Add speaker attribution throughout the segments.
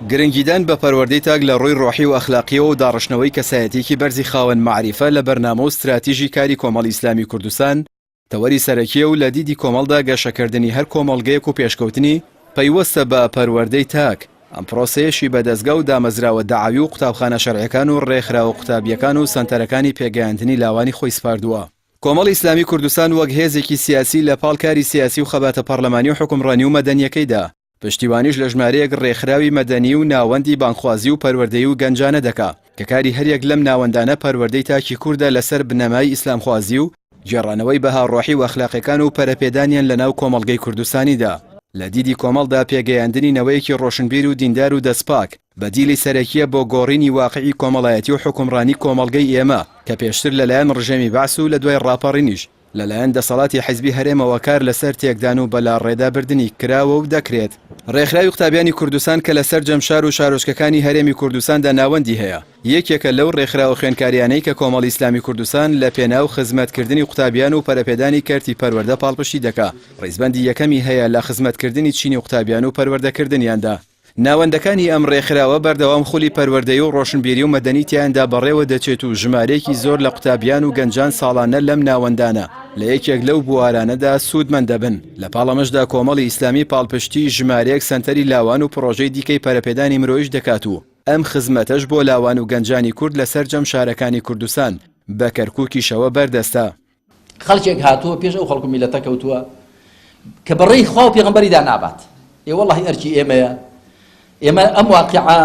Speaker 1: گرنگیدان بە پەروەردەی تاک لە ڕووی ڕۆحی و ئەخلاقییەوە و داڕشتنەوەی کەسایەتییەکی بەرزی خاوەن مەعریفە لە بەرنامە و ستراتیژی کاری کۆمەڵی ئیسلامی کوردستان تەوەری سەرەکییە و لە دیدی کۆمەڵدا گەشەکردنی هەر کۆمەڵگەیەک و پێشکەوتنی پەیوەستە بە پەروەردەی تاک، ئەم پرۆسەیەشی بە دەزگا و دامەزراوە دەعەوی و قوتابخانە شەرعیەکان و ڕێکخراوە قوتابییەکان و سەنتەرەکانی پێگەیاندنی لاوانی خۆی سپاردووە. کۆمەڵی ئیسلامی کوردستان وەک هێزێکی سیاسی لە پاڵ کاری سیاسی و خەباتە پەڕلەمانی و حوکمڕانی و مەدەنییەکەیدا، پشتیوانیش لە ژمارەیەک ڕێکخراوی مەدەنی و ناوەندی بانگخوازی و پەروەردەیی و گەنجانە دەکا کە کاری هەریەک لەم ناوەندانە پەروەردەی تاکی کوردە لەسەر بنەمای ئیسلامخوازی و گێڕانەوەی بەها ڕۆحی و ئەخلاقیەکان و پەرەپێدانیان لەناو کۆمەڵگەی کوردستانیدا. لە دیدی کۆمەڵدا پێگەیاندنی نەوەیەکی ڕۆشنبیر و دیندار و دەستپاک، بەدیلی سەرەکیە بۆ گۆڕینی واقعی کۆمەڵایەتی و حوکمڕانی کۆمەڵگەی ئێمە کە پێشتر لەلایەن ڕژێمی بەعس و لەدوای ڕاپەڕینیش لەلایەن دەسەڵاتی حیزبی هەرێمەوە کار لەسەر تێکدان و بەلاڕێدا بردنی کراوە و دەکرێت. ڕێکخراوی قوتابیانی کوردستان کە لە سەرجەم شار و شارۆچکەکانی هەرێمی کوردستاندا ناوەندی هەیە، یەکێکە لەو ڕێکخراوە خوێندکارییانەی کە کۆمەڵی ئیسلامی کوردستان لە پێناو خزمەتکردنی قوتابیان و پەرەپێدانی کەرتی پەروەردە پاڵپشتی دەکا، ڕیزبەندی یەکەمی هەیە لە خزمەتکردنی چینی قوتابیان و پەروەردەکردنیاندا. ناوەندەکانی ئەم ڕێکخراوە بەردەوام خولی پەروەردەیی و ڕۆشنبیری و مەدەنی تیایاندا بەڕێوە دەچێت و ژمارەیەکی زۆر لە قوتابیان و گەنجان ساڵانە لەم ناوەندانە لە یەکێک لەو بوارانەدا سوودمەند دەبن. لە پاڵ ئەمەشدا کۆمەڵی ئیسلامی پاڵپشتی ژمارەیەک سەنتەری لاوان و پڕۆژەی دیکەی پەرەپێدانی مرۆیش دەکات و ئەم خزمەتەش بۆ لاوان و گەنجانی کورد لە سەرجەم شارەکانی کوردستان بە کەرکووکیشەوە بەردەستە.
Speaker 2: خەڵکێک هاتووە پێش ئەو خەڵک و میلەتە کەوتووە کە بەڕێی خوا و پێغەمبەریدا نابات. ئێ وەڵاهی ئەرکی ئێمەیە ئێمە ئەم واقیعە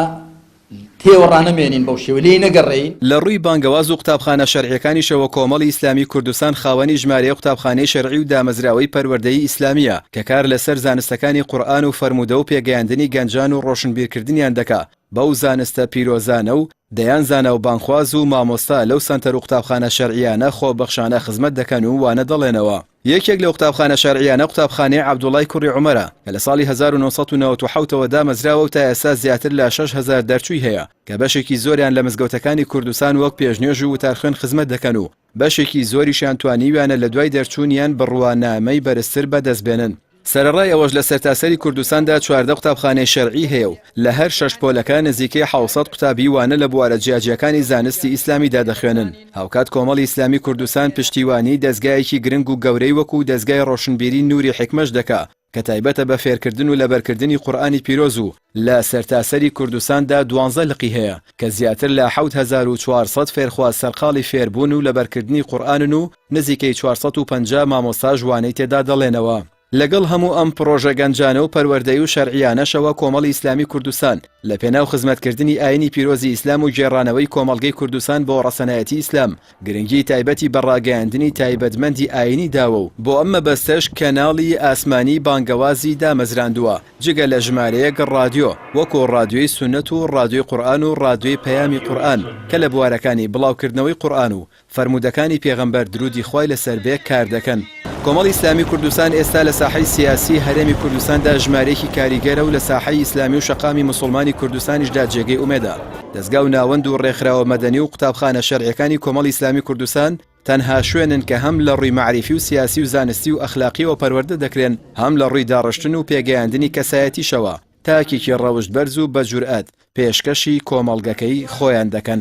Speaker 2: تێوە ڕانەمێنین بەو شێوە لێی نەگەڕێین.
Speaker 1: لە ڕووی بانگەواز و قوتابخانە شەرعیەکانیشەوە کۆمەڵی ئیسلامی کوردستان خاوەنی ژمارەیەک قوتابخانەی شەرعی و دامەزراوەی پەروەردەیی ئیسلامییە کە کار لەسەر زانستەکانی قورئان و فەرموودە و پێگەیاندنی گەنجان و ڕۆشنبیرکردنیان دەکا بەو زانستە پیرۆزانە و دەیان زانا و بانگخواز و مامۆستا لەو سەنتەر و قوتابخانە شەرعییانە خۆبەخشانە خزمەت دەکەن و وانە دەڵێنەوە. یەکێک لەو قوتابخانە شەرعییانە قوتابخانەی عەبدوڵای کوڕی عومەرە کە لە ساڵی 1997 ەوە دامەزراوە و تا ئێستا زیاتر لە 6000 دەرچووی هەیە کە بەشێکی زۆریان لە مزگەوتەکانی کوردستان وەک پێشنوێژ و وتارخوێن خزمەت دەکەن و بەشێکی زۆریشیان توانیویانە لە دوای دەرچوونیان بڕوانامەی بەرزتر بەدەست بێنن. سەرەڕای ئەوەش لە سەرتاسەری کوردستاندا 14 قوتابخانەی شەرعی هەیە و لە هەر شەش پۆلەکە نزیکەی 700 قوتابی وانە لە بوارە جیاجیاکانی زانستی ئیسلامیدا دەخوێنن. هاوکات کۆمەڵی ئیسلامی کوردستان پشتیوانی دەزگایەکی گرنگ و گەورەی وەکو دەزگای ڕۆشنبیری نوری حیکمەش دەکا کە تایبەتە بە فێرکردن و لەبەرکردنی قورئانی پیرۆز و لە سەرتاسەری کوردستاندا دوانزە لقی هەیە کە زیاتر لە 7400 فێرخواز سەرقاڵی فێربوون و لەبەرکردنی قورئانن و نزیکەی 450 مامۆستاش وانەی تێدا دەڵێنەوە. لەگەڵ هەموو ئەم پڕۆژە گەنجانە و پەروەردەیی و شەرعییانەشەوە کۆمەڵی ئیسلامی کوردستان لە پێناو خزمەتکردنی ئایینی پیرۆزی ئیسلام و گێڕانەوەی کۆمەڵگەی کوردستان بۆ ڕەسەنایەتی ئیسلام گرنگیی تایبەتی بە ڕاگەیاندنی تایبەتمەندی ئایینی داوە و بۆ ئەم مەبەستەش کەناڵی ئاسمانی بانگەوازی دامەزراندووە جگە لە ژمارەیەک ڕادیۆ وەکو ڕادیۆی سوننەت و ڕادیۆی قورئان و ڕادیۆی پەیامی قورئان کە لە بوارەکانی بڵاوکردنەوەی قورئان و فەرموودەکانی پێغەمبەر درودی خوای لەسەر بێ کار دەکەن. کۆمەڵی ئیسلامی کوردستان ئێستا لە ساحەی سیاسی هەرێمی کوردستاندا ژمارەیەکی کاریگەرە و لە ساحەی ئیسلامی و شەقامی موسوڵمانی کوردستانیشدا جێگەی ئومێدە. دەزگا و ناوەند و ڕێکخراوە مەدەنی و قوتابخانە شەرعیەکانی کۆمەڵی ئیسلامی کوردستان تەنها شوێنن کە هەم لە ڕووی مەعریفی و سیاسی و زانستی و ئەخلاقیەوە پەروەردە دەکرێن هەم لە ڕووی داڕشتن و پێگەیاندنی کەسایەتیشەوە تاکێکی ڕەوشت بەرز و بەجورئەت پێشکەشی کۆمەڵگەکەی خۆیان دەکەن.